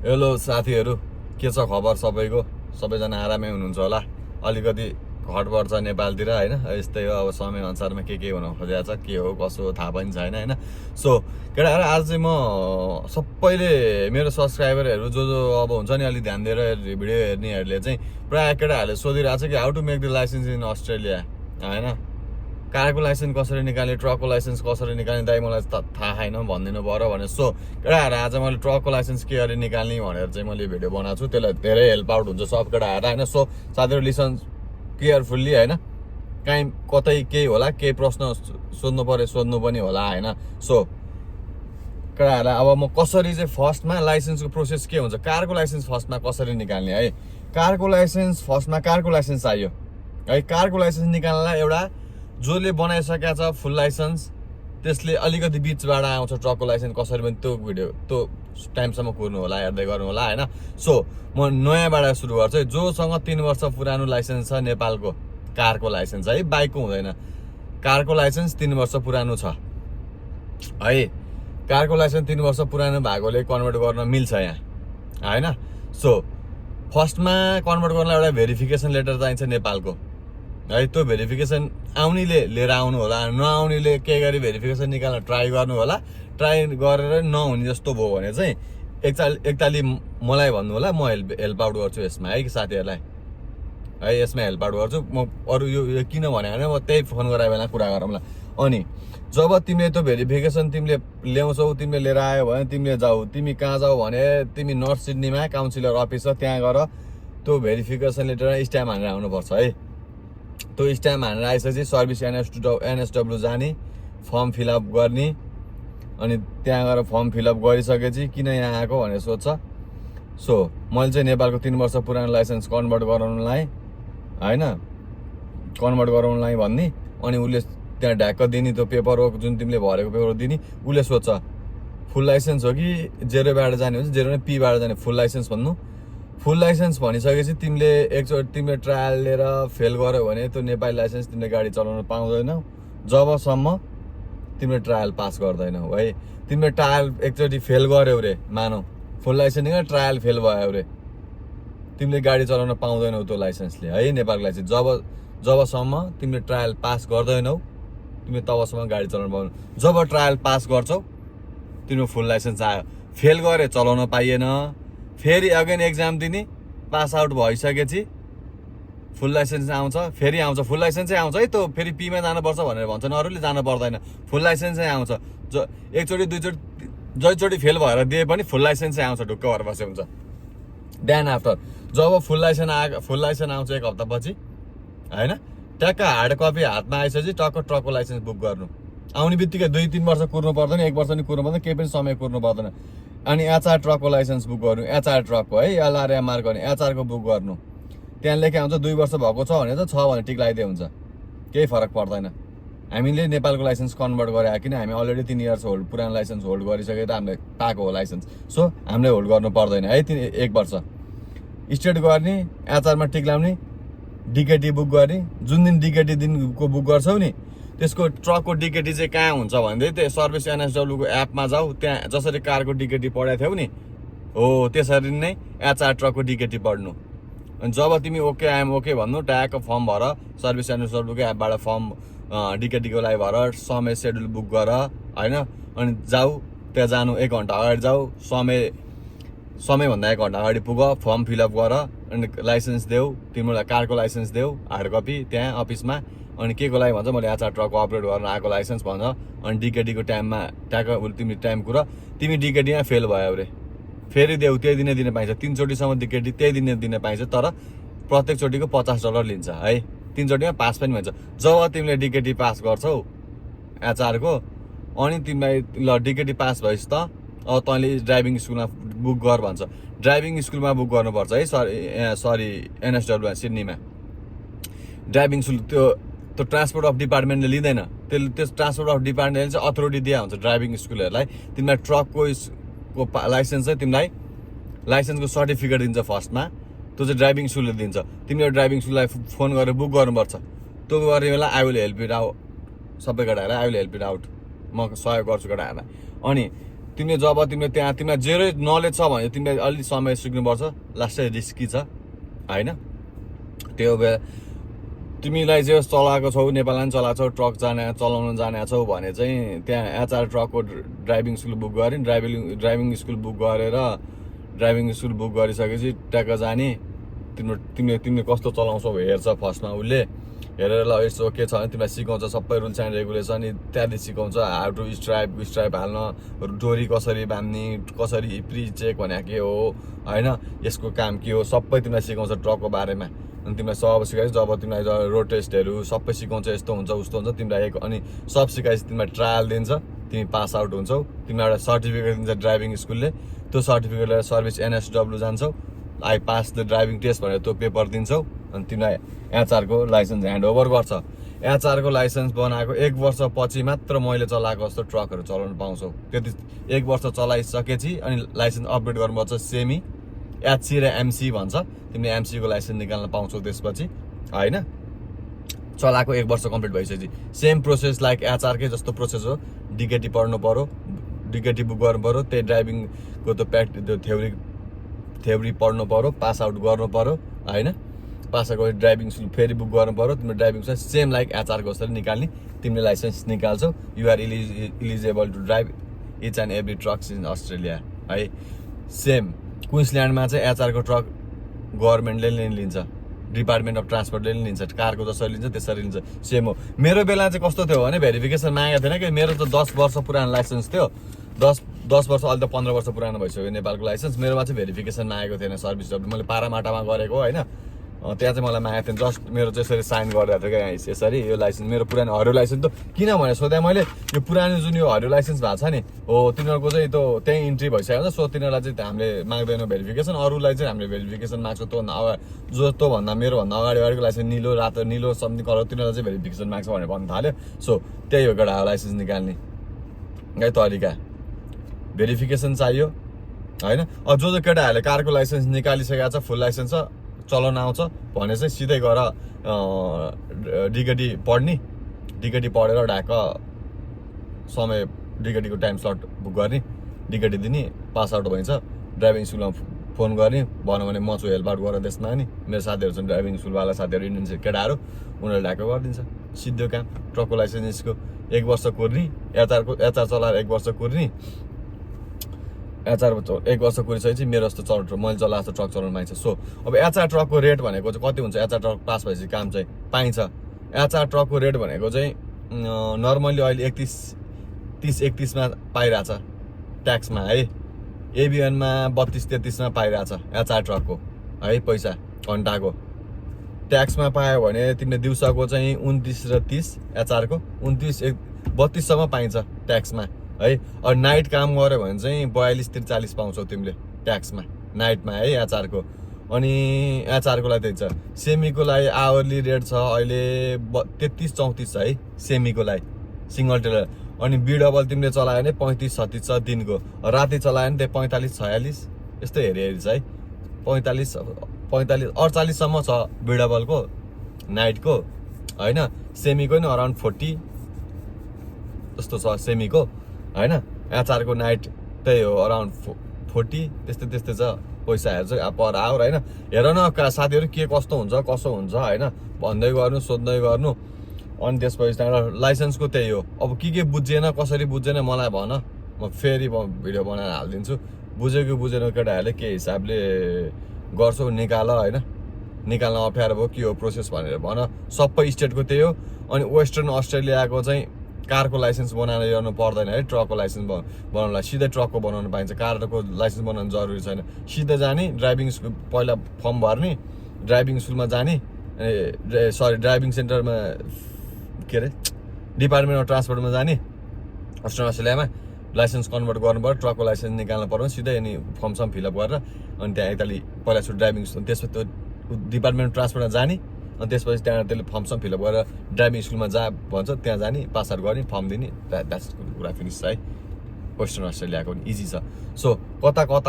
Hello साथीहरू, के छ खबर सबैको? सबैजना आरामै हुनुहुन्छ होला। अलिकति घटबढ छ नेपालतिर होइन, यस्तै हो। अब समय अनुसारमा के हुन खोजेको छ, के हो कसो हो थाहा पनि छैन होइन। सो केटाहरू, आज चाहिँ म सबैले मेरो सब्सक्राइबरहरू जो अब हुन्छ नि अलिक ध्यान दिएर भिडियो हेर्नेहरूले चाहिँ प्रायः केटाहरूले सोधिरहेको छ कि how to make the licence in Australia होइन। कारको लाइसेन्स कसरी निकाल्ने, ट्रकको लाइसेन्स कसरी निकाल्ने, दाइ मलाई थाहा छैन भनिदिनु पऱ्यो भने। सो केटाहरू, आज मैले ट्रकको लाइसेन्स के गरी निकाल्ने भनेर चाहिँ मैले भिडियो बनाएको छु। त्यसलाई धेरै हेल्प आउट हुन्छ सब केटाहरू होइन। सो साथीहरू लिसन केयरफुल्ली होइन, काहीँ कतै केही होला, केही प्रश्न सोध्नु पऱ्यो सोध्नु पनि होला होइन। सो केटाहरूलाई अब म कसरी चाहिँ फर्स्टमा लाइसेन्सको प्रोसेस के हुन्छ, कारको लाइसेन्स फर्स्टमा कसरी निकाल्ने है। कारको लाइसेन्स फर्स्टमा कारको लाइसेन्स चाहियो है। कारको लाइसेन्स निकाल्नलाई एउटा जसले बनाइसकेको छ फुल लाइसेन्स, त्यसले अलिकति बिचबाट आउँछ ट्रकको लाइसेन्स कसरी पनि, त्यो भिडियो त्यो टाइमसम्म कुर्नु होला, हेर्दै गर्नु होला होइन। सो म नयाँबाट सुरु गर्छु है। जोसँग 3 वर्ष पुरानो लाइसेन्स छ नेपालको, कारको लाइसेन्स है, बाइकको हुँदैन। कारको लाइसेन्स 3 वर्ष पुरानो छ है। कारको लाइसेन्स 3 वर्ष पुरानो भएकोले कन्भर्ट गर्न मिल्छ यहाँ होइन। सो फर्स्टमा कन्भर्ट गर्नलाई एउटा भेरिफिकेसन लेटर चाहिन्छ नेपालको है। त्यो भेरिफिकेसन आउनेले लिएर आउनु होला, नआउनेले के गरी भेरिफिकेसन निकाल्न ट्राई गर्नु होला। ट्राई गरेर नहुने जस्तो भयो भने चाहिँ एकतालि मलाई भन्नु होला, म हेल्प आउट गर्छु यसमा है साथीहरूलाई है। यसमा हेल्प आउट गर्छु म। अरू यो किन भने म त्यही फोन गराए बेला कुरा गरौँला। अनि जब तिमीले त्यो भेरिफिकेसन तिमीले ल्याउँछौ, तिमीले लिएर आयो भने तिमीले जाऊ। तिमी कहाँ जाऊ भने तिमी नर्थ सिडनीमा काउन्सिलर अफिस छ, त्यहाँ गएर त्यो भेरिफिकेसन लेटर स्ट्याम्प हानेर आउनुपर्छ है। त्यो स्ट्याम्प हानेर आइसकेपछि सर्भिस एनएसडब्ल्यू जाने, फर्म फिलअप गर्ने। अनि त्यहाँ गएर फर्म फिलअप गरिसकेपछि किन यहाँ आएको भनेर सोध्छ। सो मैले चाहिँ नेपालको 3 वर्ष पुरानो लाइसेन्स कन्भर्ट गराउनुलाई होइन, कन्भर्ट गराउनुलाई भन्ने। अनि उसले त्यहाँ ढ्याक्क दिने त्यो पेपर वर्क जुन तिमीले भरेको पेपर दिने, उसले सोध्छ फुल लाइसेन्स हो कि जेरोबाट जाने हुन्छ, जेरो नै पीबाट जाने, फुल लाइसेन्स भन्नु। फुल लाइसेन्स भनिसकेपछि तिमीले एकचोटि तिमीले ट्रायल लिएर फेल गर्यो भने त्यो नेपाली लाइसेन्स तिमीले गाडी चलाउन पाउँदैनौ जबसम्म तिमीले ट्रायल पास गर्दैनौ है। तिमीले ट्रायल एकचोटि फेल गर्यौ रे, मानौ फुल लाइसेन्स निकाल ट्रायल फेल भयो रे, तिमीले गाडी चलाउन पाउँदैनौ त्यो लाइसेन्सले है, नेपालको लाइसेन्स। जबसम्म तिमीले ट्रायल पास गर्दैनौ तिमीले तबसम्म गाडी चलाउन पाउनु। जब ट्रायल पास गर्छौ तिम्रो फुल लाइसेन्स आयो। फेल गरे चलाउन पाइएन, फेरि अगेन एक्जाम दिने, पास आउट भइसकेपछि फुल लाइसेन्स आउँछ, फेरि आउँछ फुल लाइसेन्सै आउँछ है। त्यो फेरि पीमा जानुपर्छ भनेर भन्छन्, अरूले जानु पर्दैन, फुल लाइसेन्सै आउँछ। एकचोटि दुईचोटि जतिचोटि फेल भएर दिए पनि फुल लाइसेन्सै आउँछ, ढुक्क भएर बसे हुन्छ। देन आफ्टर जब फुल लाइसेन्स आउँछ 1 हप्तापछि होइन, ट्याक्क हार्ड कपी हातमा आइसकेपछि टक्क ट्रकको लाइसेन्स बुक गर्नु। आउने बित्तिकै 2-3 वर्ष कुर्नु पर्दैन, 1 वर्ष नि कुर्नु पर्दैन, केही पनि समय कुर्नु पर्दैन। अनि एचआर ट्रकको लाइसेन्स बुक गर्नु, एचआर ट्रकको है, एलआरएमआर गर्ने एचआरको बुक गर्नु। त्यहाँ लेखे आउँछ 2 वर्ष भएको छ भने त 6 भने टिक लगाइदिए हुन्छ, केही फरक पर्दैन। हामीले नेपालको लाइसेन्स कन्भर्ट गरे किन, हामी अलरेडी 3 इयर्स होल्ड पुरानो लाइसेन्स होल्ड गरिसकेर हामीले पाएको हो लाइसेन्स। सो हामीले होल्ड गर्नु पर्दैन है 1 वर्ष। स्टेट गर्ने, एचआरमा टिक लाउने, डिकेटी बुक गर्ने। जुन दिन डिकेटी दिनको बुक गर्छौ नि, त्यसको ट्रकको डिकेटी चाहिँ कहाँ हुन्छ भन्दै त्यो सर्भिस एनएसडब्ल्यूको एपमा जाऊ। त्यहाँ जसरी कारको डिकेटी पढाएको थियौ नि हो त्यसरी नै एचआर ट्रकको डिकेटी पढ्नु। अनि जब तिमी ओके आइएम ओके भन्नु, ट्यागको फर्म भर, सर्भिस एनएसडब्ल्यूको एपबाट फर्म डिकेटीको लागि भर, समय सेड्युल बुक गर होइन। अनि जाऊ, त्यहाँ जानु 1 घन्टा अगाडि जाऊ, समयभन्दा 1 घन्टा अगाडि पुग, फर्म फिलअप गर। अनि लाइसेन्स देऊ, तिम्रो कारको लाइसेन्स देऊ हार्ड कपी त्यहाँ अफिसमा। अनि के को लागि भन्छ, मैले एचआर ट्रक अपरेट गर्न आएको लाइसेन्स भन्छ। अनि डिकेटीको टाइममा ट्याक्क तिमी टाइम कुर, तिमी डिकेटीमा फेल भयो रे, फेरि देऊ, त्यही दिने दिन पाइन्छ। 3 चोटिसम्म डिकेटी त्यही दिन पाइन्छ, तर प्रत्येक चोटिको $50 लिन्छ है। 3 चोटिमा पास पनि भन्छ। जब तिमीले डिकेटी पास गर्छौ एचआरको, अनि तिमीलाई ल डिकेटी पास भइस् त, अब तैँले ड्राइभिङ स्कुलमा बुक गर भन्छ। ड्राइभिङ स्कुलमा बुक गर्नुपर्छ है, सरी एनएसडब्ल्यूमा सिडनीमा। ड्राइभिङ स्कुल त्यो ट्रान्सपोर्ट अफ डिपार्टमेन्टले लिँदैन, त्यो ट्रान्सपोर्ट अफ डिपार्टमेन्टले चाहिँ अथोरिटी दिया हुन्छ ड्राइभिङ स्कुलहरूलाई। तिमीलाई ट्रकको लाइसेन्स चाहिँ तिमीलाई लाइसेन्सको सर्टिफिकेट दिन्छ फर्स्टमा, त्यो चाहिँ ड्राइभिङ स्कुलले दिन्छ। तिमीले ड्राइभिङ स्कुललाई फोन गरेर बुक गर्नुपर्छ। त्यो गर्ने बेला I will help it out, सबै केटाहरूलाई I will help it out, म सहयोग गर्छु केटाहरूलाई। अनि तिमीले जब तिमीले त्यहाँ तिमीलाई जेरो नलेज छ भने तिमीले अलिक समय सिक्नुपर्छ, लास्टै रिस्की छ होइन। त्यो बेला तिमीलाई जे चलाएको छौ, नेपालमा पनि चलाएको छौ, ट्रक चलाउन जाने छौ भने चाहिँ त्यहाँ एचआर ट्रकको ड्राइभिङ स्कुल बुक गऱ्यो नि, ड्राइभिङ स्कुल बुक गरेर ड्राइभिङ स्कुल बुक गरिसकेपछि ट्याक्क जाने। तिमीले कस्तो चलाउँछौ हेर्छ फर्स्टमा, उसले हेरेर ल यस्तो के छ भने तिमीलाई सिकाउँछ सबै रुल्स एन्ड रेगुलेसन, इत्यादि सिकाउँछ। हाउ टु स्ट्राइप हाल्न, डोरी कसरी बाँध्ने, कसरी प्री चेक भने के हो होइन, यसको काम के हो, सबै तिमीलाई सिकाउँछ ट्रकको बारेमा। अनि तिमीलाई सब सिकाएपछि जब तिमीलाई रोड टेस्टहरू सबै सिकाउँछ, यस्तो हुन्छ उस्तो हुन्छ तिमीलाई अनि सब सिकाएपछि तिमीलाई ट्रायल दिन्छ, तिमी पास आउट हुन्छौ, तिमीलाई एउटा सर्टिफिकेट दिन्छ ड्राइभिङ स्कुलले। त्यो सर्टिफिकेट लिएर सर्भिस NSW जान्छौ, I pass the driving test भनेर त्यो पेपर दिन्छौ, अनि तिमीलाई एचआरको लाइसेन्स ह्यान्ड ओभर गर्छ। एचआरको लाइसेन्स बनाएको 1 वर्षपछि मात्र मैले चलाएको जस्तो ट्रकहरू चलाउन पाउँछौ। त्यति 1 वर्ष चलाइसकेपछि अनि लाइसेन्स अपडेट गर्नुपर्छ, सेमी, HC र MC भन्छ, तिमीले MC को लाइसेन्स निकाल्न पाउँछौ त्यसपछि होइन। चलाएको 1 वर्ष कम्प्लिट भइसकेपछि सेम प्रोसेस लाइक एचआरकै जस्तो प्रोसेस हो। डिकेटी पढ्नु पऱ्यो, डिकेटी बुक गर्नु पऱ्यो, त्यही ड्राइभिङको त्यो थ्योरी पढ्नु पऱ्यो, पास आउट गर्नु पऱ्यो होइन। पास आउट गरेर ड्राइभिङ स्कुल फेरि बुक गर्नु पऱ्यो, तिम्रो ड्राइभिङ सेम लाइक एचआरको जस्तो निकाल्ने, तिमीले लाइसेन्स निकाल्छौ। You're eligible to drive each and every trucks in Australia है। सेम क्विन्सल्यान्डमा चाहिँ एचआरको ट्रक गभर्मेन्टले नै लिन्छ, डिपार्टमेन्ट अफ ट्रान्सपोर्टले नै लिन्छ, कारको जसरी लिन्छ त्यसरी लिन्छ, सेम हो। मेरो बेला चाहिँ कस्तो थियो भने भेरिफिकेसन मागेको थिएन कि, मेरो त 10 वर्ष पुरानो लाइसेन्स थियो, 10 वर्ष, अहिले त 15 वर्ष पुरानो भइसक्यो नेपालको लाइसेन्स। मेरोमा चाहिँ भेरिफिकेसन मागेको थिएन सर्भिस जब मैले पारामाटामा गरेको होइन, त्यहाँ चाहिँ मलाई मागेको थिएन। जस्ट मेरो चाहिँ यसरी साइन गरिरहेको थियो क्या यहाँ यसरी, यो लाइसेन्स मेरो पुरानो हरियो लाइसेन्स त किनभने सोधेँ मैले, यो पुरानो जुन यो हरियो लाइसेन्स भएको छ नि हो तिनीहरूको चाहिँ त्यो त्यही इन्ट्री भइसकेको छ, सो तिनीहरूलाई चाहिँ हामीले माग्दैनौँ भेरिफिकेसन, अरूलाई चाहिँ हामीले भेरिफिकेसन माग्छौँ। त्योभन्दा अगाडि जो त्योभन्दा मेरोभन्दा अगाडिको लाइसेन्स निलो रातो निलो समथिङ कलर तिनीहरूलाई चाहिँ भेरिफिकेसन माग्छ भनेर भन्नु थाल्यो। सो त्यही हो केटा लाइसेन्स निकाल्ने है तरिका, भेरिफिकेसन चाहियो होइन। अब जो केटाहरूले कारको लाइसेन्स निकालिसकेको छ, फुल लाइसेन्स छ, चलाउन आउँछ भने चाहिँ सिधै गएर डिकेटी पढ्ने, डिकेटी पढेर ढाक्क समय डिकेटीको टाइम स्लट बुक गर्ने, डिकेटी दिने, पास आउट भइन्छ। ड्राइभिङ स्कुलमा फोन गर्ने, भन्यो भने म छु हेल्प आउट गरेर त्यसमा नि, मेरो साथीहरू छन् ड्राइभिङ स्कुलवाला साथीहरू, इन्डियन केटाहरू, उनीहरूले ढाक्क गरिदिन्छ, सिधो काम। ट्रकको लाइसेन्सको 1 वर्ष कुर्ने, एचआर चलाएर 1 वर्ष कुर्ने, एचआर 1 वर्ष कुरिसकेपछि मेरो जस्तो मैले चलाएको ट्रक चलाउनु पाइन्छ। सो अब एचआर ट्रकको रेट भनेको चाहिँ कति हुन्छ, एचआर ट्रक पास भएपछि काम चाहिँ पाइन्छ। एचआर ट्रकको रेट भनेको चाहिँ नर्मल्ली अहिले 30-31मा पाइरहेछ ट्याक्समा है, एबिएनमा 32-33मा पाइरहेछ एचआर ट्रकको है पैसा घन्टाको। ट्याक्समा पायो भने तिमीले दिउँसोको चाहिँ 29 र 30, एचआरको 29-32सम्म पाइन्छ ट्याक्समा है। और नाइट काम गऱ्यो भने चाहिँ 42-43 पाउँछौ तिमीले ट्याक्समा नाइटमा है एचआरको। अनि एचआरको लागि त्यही छ। सेमीको लागि आवरली रेट छ अहिले 33-34 छ है सेमीको लागि सिङ्गल टेलर। अनि बिडबल तिमीले चलायो भने 35-36 छ दिनको, राति चलायो भने त्यही 45-46 यस्तो हेरी छ है। 45-48 सम्म छ बिडबलको नाइटको होइन। सेमीको नि अराउन्ड 40 जस्तो छ सेमीको होइन। एचआरको नाइट त्यही हो अराउन्ड 40 त्यस्तै छ पैसाहरू चाहिँ पर आवर होइन। हेर न साथीहरू के कस्तो हुन्छ कसो हुन्छ होइन, भन्दै गर्नु सोध्दै गर्नु। अनि त्यसपछि त्यहाँबाट लाइसेन्सको त्यही हो। अब के बुझेन कसरी बुझेन मलाई भन, म फेरि भिडियो बनाएर हालिदिन्छु। बुझेको बुझेन केटाहरूले के हिसाबले गर्छौ निकाल होइन, निकाल्न अप्ठ्यारो भयो के हो प्रोसेस भनेर भन। सबै स्टेटको त्यही हो। अनि वेस्टर्न अस्ट्रेलियाको चाहिँ कारको लाइसेन्स बनाएर ल्याउनु पर्दैन है, ट्रकको लाइसेन्स बनाउनलाई सिधै ट्रकको बनाउनु पाइन्छ। कारको लाइसेन्स बनाउनु जरुरी छैन, सिधै जाने ड्राइभिङ स्कुल पहिला फर्म भर्ने, ड्राइभिङ स्कुलमा जाने, ड्राइभिङ सेन्टरमा के अरे डिपार्टमेन्ट अफ ट्रान्सपोर्टमा जाने वेस्टर्न अस्ट्रेलियामा, लाइसेन्स कन्भर्ट गर्नु पर्यो, ट्रकको लाइसेन्स निकाल्नु पर्यो सिधै। अनि फर्म सम फिलअप गरेर अनि त्यहाँ यताले पहिला सुरु ड्राइभिङ त्यसपछि त्यो डिपार्टमेन्ट अफ ट्रान्सपोर्टमा जाने, अनि त्यसपछि त्यहाँ त्यसले फर्म सम फिलअप गरेर ड्राइभिङ स्कुलमा भन्छ त्यहाँ जाने, पास आउट गर्ने, फर्म दिने, द्याट्स कुरा फिनिस है। वेस्टर्न अस्ट्रेलियाको पनि इजी छ। सो कताको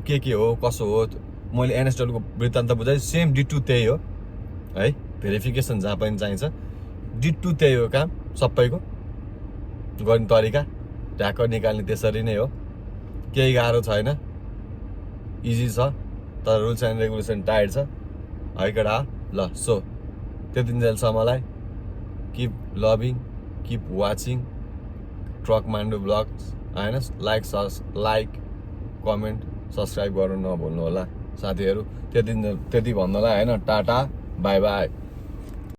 के हो कसो हो मैले एनएसडब्ल्यूको वृत्तान्त बुझाएँ। सेम डिटु त्यही हो है, भेरिफिकेसन जहाँ पनि चाहिन्छ डिटु त्यही हो काम सबैको, गर्ने तरिका ढाक्क निकाल्ने त्यसरी नै हो। केही गाह्रो छैन, इजी छ, तर रुल्स एन्ड रेगुलेसन टाइट छ है केटा। ल सो त्यति जेलसम्मलाई keep loving, keep watching Trekmandu blogs होइन। लाइक कमेन्ट सब्सक्राइब गर्नु नभुल्नु होला साथीहरू। त्यति भन्नलाई होइन, टाटा बाई बाई।